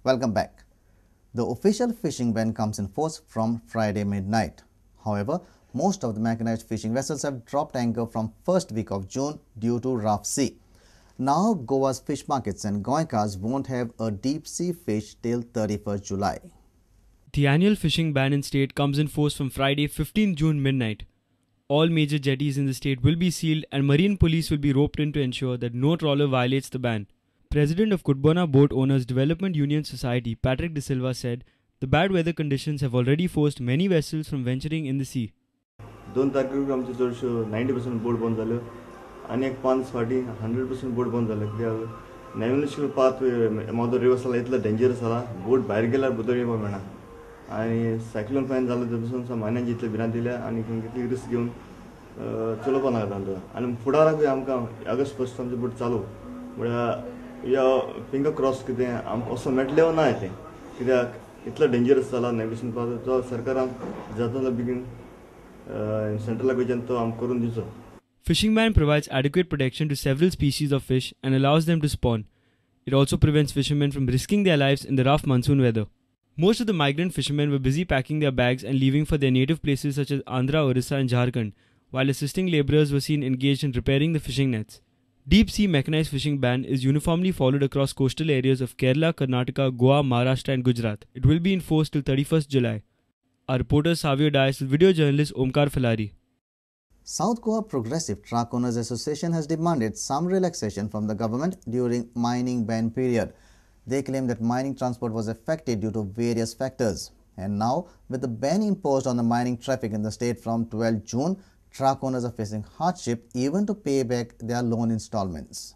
Welcome back. The official fishing ban comes in force from Friday midnight. However, most of the mechanized fishing vessels have dropped anchor from first week of June due to rough sea. Now, Goa's fish markets and Goenkars won't have a deep sea fish till 31st July. The annual fishing ban in state comes in force from Friday 15 June midnight. All major jetties in the state will be sealed and marine police will be roped in to ensure that no trawler violates the ban. President of Cutbona Boat Owners Development Union Society, Patrick De Silva, said the bad weather conditions have already forced many vessels from venturing in the sea. 2 तारखेक आमचे चडश्यो 90% बोट बंद जाल्यो आनी एक 5 फावटी 100% बोट बंद जाल्यो, कित्याक नॅव्हिगेशन पाथ मोदो रिवर्स जाला, इतलो डेंजरस जाला, बोट भायर गेल्यार भितर येवपाक मेळना आनी सायक्लोन फॅन जालो ते पसून मायन्याची इतली भिरांत दिल्या आनी कितली रिस्क घेवन चलोवपाक नाका तांकां. आनी फुडाराकूय आमकां ऑगस्ट 1 आमचे बोट चालू म्हळ्यार या फिंगर क्रॉस कितें आमकां असो मेळटलें ना तें, कित्याक इतलो डेंजरस जाला नॅव्हिगेशन पाथ, तो सरकारान जाता बेगीन सेंट्रला कडच्यान तो आमकां करून दिवचो. Fishing ban provides adequate protection to several species of fish and allows them to spawn. It also prevents fishermen from risking their lives in the rough monsoon weather. Most of the migrant fishermen were busy packing their bags and leaving for their native places such as Andhra, Orissa and Jharkhand, while assisting labourers were seen engaged in repairing the fishing nets. Deep sea mechanized fishing ban is uniformly followed across coastal areas of Kerala, Karnataka, Goa, Maharashtra and Gujarat. It will be in force till 31st July. Our reporter Savio Dias with video journalist Omkar Falari. South Goa Progressive Truck Owners Association has demanded some relaxation from the government during mining ban period. They claim that mining transport was affected due to various factors. And now, with the ban imposed on the mining traffic in the state from 12 June, truck owners are facing hardship even to pay back their loan installments.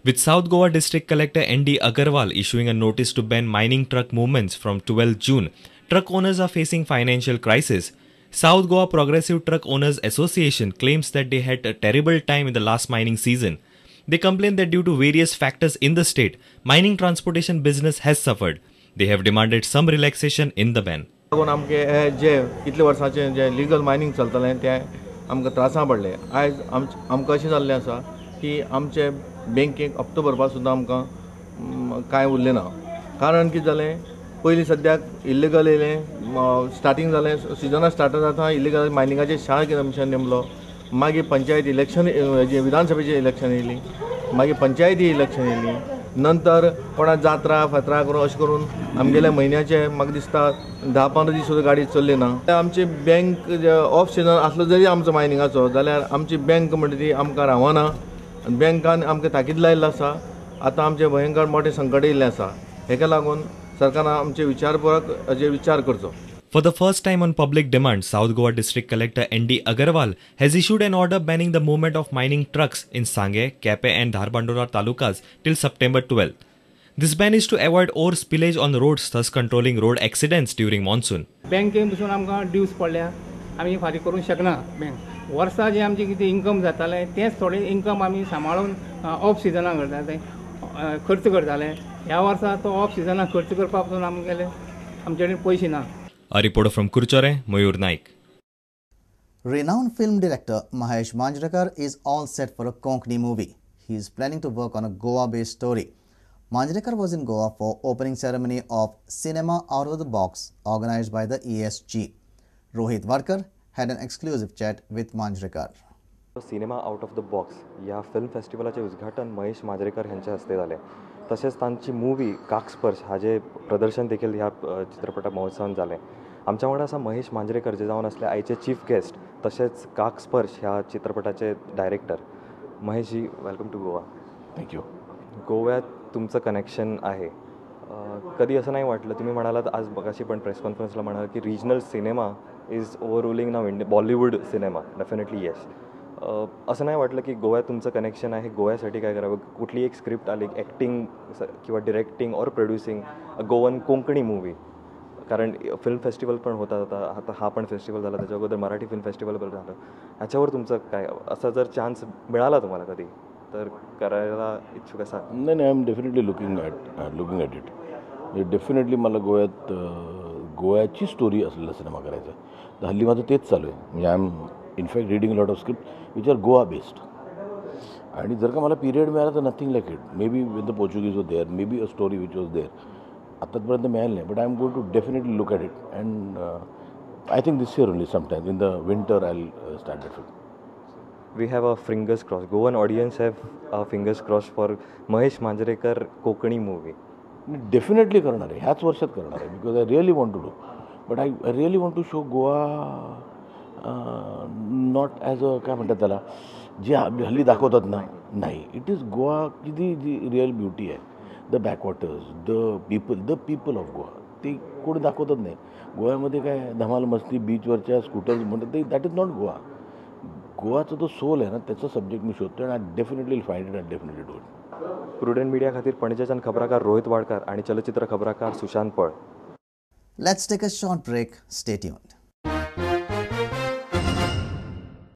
With South Goa District Collector N.D. Agarwal issuing a notice to ban mining truck movements from 12 June, truck owners are facing financial crisis. South Goa Progressive Truck Owners Association claims that they had a terrible time in the last mining season. They complain that due to various factors in the state, mining transportation business has suffered. They have demanded some relaxation in the ban. आमके जे इतले वर्सांचे जे legal mining चलतालें तें आमकां त्रासां पडले. आयज आमकां अशें जाल्लें आसा की आमचे बँकेक हप्तो भरपाक सुद्दां आमकां कांय उरलें ना. कारण कितें जालें, पयलीं सद्याक इल्लिगल येयलें, स्टार्टींग जालें, सिजना स्टार्ट जाता इल्लिगल मायनिंगाचेर शार कमिशन नेमलो, मागीर पंचायत इलेक्शन विधानसभेचें इलेक्शन येयली, मागीर पंचायती इलेक्शन येयली, नंतर कोणा जात्रा फात्रा करून अशें करून आमगेले म्हयन्याचे म्हाका दिसता 10-15 दीस सुद्दां गाडी चल्ली ना. आमची बँक ऑफ सिजन आसलो जरी आमचो मायनिंगाचो जाल्यार आमची बँक म्हणटा ती आमकां रावना, बँकान आमकां ताकीद लायिल्लो आसा. आतां आमचें भयंकर मोठें संकट येयल्लें आसा, हेका लागून सरकारान आमचे विचारपूर्वक हाजेर विचार करचो. For the first time on public demand, South Goa District Collector N.D. Agarwal has issued an order banning the movement of mining trucks in Sange, Kepe and Dharbandora talukas till September 12. This ban is to avoid ore spillage on roads, thus controlling road accidents during monsoon. बँकेन पसून आमकां dues पडल्या, आमी फारीक करूंक शकना. Bank वर्सा जें आमचें कितें इन्कम जातालें तेंच थोडें इन्कम आमी सांबाळून ऑफ सिजनाक करताले, खर्च करताले. ह्या वर्सा तो ऑफ सिजनाक खर्च करपा पसून आमगेले आमचे कडेन पयशे ना. A reporter from Curchorem, Mayur Naik. Renowned film director Mahesh Manjrekar is all set for a Konkani movie. He is planning to work on a Goa-based story. Manjrekar was in Goa for opening ceremony of Cinema Out of the Box organized by the ESG. Rohit Varkar had an exclusive chat with Manjrekar. Cinema out of the box ह्या film फेस्टिवलाचें उद्घाटन महेश मांजरेकर हांच्या हस्ते जालें. तशेंच तांची movie काकस्पर्श हाजें प्रदर्शन देखील ह्या चित्रपट महोत्सवान जालें. आमच्या वांगडा आसा महेश मांजरेकर जे जावन आसले आयचे चीफ गेस्ट, तशेंच काकस्पर्श ह्या चित्रपटाचे director. Maheshji, welcome to Goa. Thank you. गोव्यात तुमचं कनेक्शन आहे, कधी असं नाही वाटलं? तुम्ही म्हणालात आज मगाशी पण प्रेस कॉन्फरन्सला म्हणाल की regional cinema is overruling now India Bollywood cinema. Definitely yes. असं नाही वाटलं की गोव्यात तुमचं कनेक्शन आहे, गोव्यासाठी काय करावं? कुठली एक स्क्रिप्ट आली, ॲक्टिंग किंवा directing or producing a Goan Konkani movie, कारण फिल्म फेस्टिवल पण होता आता, आता हा पण फेस्टिवल झाला, त्याच्या अगोदर मराठी फिल्म फेस्टिवल पण झालं. ह्याच्यावर तुमचं काय, असा जर चान्स मिळाला तुम्हाला कधी तर करायला इच्छुक असा? नाही नाही, I am definitely looking at it. Definitely मला गोव्यात गोव्याची स्टोरी असलेला सिनेमा करायचा आहे. तर हल्ली माझं तेच चालू आहे. म्हणजे I am in fact reading lot of script which are Goa based. आणि जर का मला पिरियड मिळाला तर nothing like it. Maybe with the Portuguese was there, maybe a story which was there. आतांपर्यंत मेळिल्लें नाही, but I am going to definitely look at it and I think this year only, sometime in the winter, I start that film. We have our fingers crossed. Goan audience have our fingers crossed for Mahesh Manjrekar Konkani movie. Me definitely करणार आहे, ह्याच वर्षात करणार आहे, because I really want to do, but I really want to show Goa not as a, काय म्हणतात त्याला, जे हल्ली दाखवतात ना, नाही. It is Goa की जी रिअल ब्युटी आहे, the backwaters, the people of Goa, ते कोणी दाखवतच नाही. गोव्यामध्ये काय धमाल मस्ती, बीचवरच्या स्कूटर्स म्हणतात ते, that is not Goa. गोवाचा जो सोल आहे ना, त्याचा सब्जेक्ट मी शोधतो आणि I definitely find it, I definitely do it. Prudent media खातीर पणजेच्यान खबराकार रोहित वाडकर आणि चलचित्र खबराकार सुशांत पळ. Let's take a short break. Stay tuned.